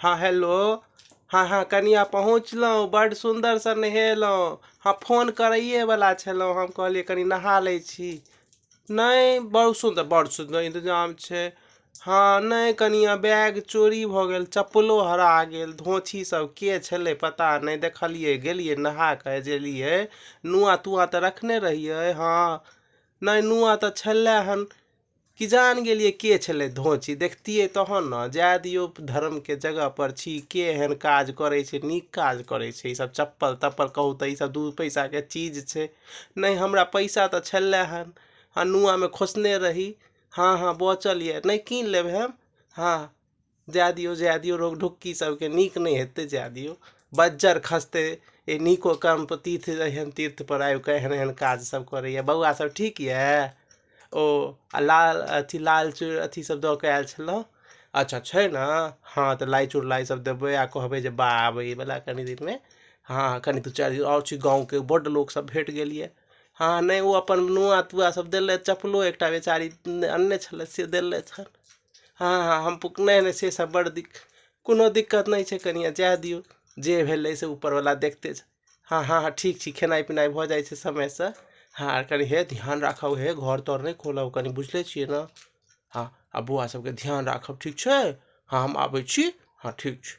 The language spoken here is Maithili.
हँ हेलो। हँ हँ कनिया पहुँचलहुँ, बड्ड सुन्दरसँ नहेलहुँ। हँ, फोन करैएवला छलहुँ, हम कहलियै कनि नहा लै छी। नहि, बहुत सुन्दर, बड़ सुन्दर इन्तजाम छै। हँ, नहि कनिया, बैग चोरी भऽ गेल, चप्पलो हरा गेल। धोछी सब के छलै पता नहि, देखलियै गेलियै नहा कऽ जेलियै, नुआ तुआ तऽ रखने रहियै। हँ, नहि नुआ तऽ छलै हन कि जान गेलियै के छलै धोची, देखतियै तहन ने। जाय दियौ, धर्मके जगहपर छी, के एहन काज करै छै? नीक काज करै छै ईसभ? चप्पल तप्पल कहू तऽ ईसभ दू पैसाके चीज छै? नहि, हमरा पैसा तऽ छलै हन आ नुआमे खोसने रही। हँ हँ, बचल यऽ, नहि कीन लेब हम। हँ, जाय दियौ, जाय दियौ, रोग ढुक्की सबके नीक नहि हेतै, जाय दियौ, बज्जर खसतै। ई नीको कर्म पर तीर्थ, एहन तीर्थ पर आबि कऽ एहन एहन काज सब करैया। बौआ सब ठीक यऽ? ओ आ लाल अथी लाल चूड़ अथी सब दऽ कऽ आयल छलहुँ। अच्छा छै ने? हँ, तऽ लाइ चूड़ लाइ सब देबै आ कहबै जे बा आबै वला कनि दिनमे। हँ, कनि दू चारि दिन आओर छी। गाँवके बड्ड लोक सब भेट गेल यऽ। हँ, नहि ओ अपन नुआ तुआ सब देलथि, चप्पलो एकटा बेचारी अनने छलथि से देलथि हन। हँ हँ, हम नहि नहि, से सब बड़ दिक्कत, कोनो दिक्कत नहि छै कनिया, जाय दियौ, जे भेलै से ऊपरवला देखते छै। हँ हँ हँ, ठीक छी, खेनाइ पिनाइ भऽ जाइ छै समयसँ। हँ, कनि हे ध्यान राखब हे, घर तर नहि खोलब कनि, बुझले छियै ने? हँ, आ बौआ सबके ध्यान राखब, ठीक छै? हँ, हम आबै छी। हँ, ठीक छै।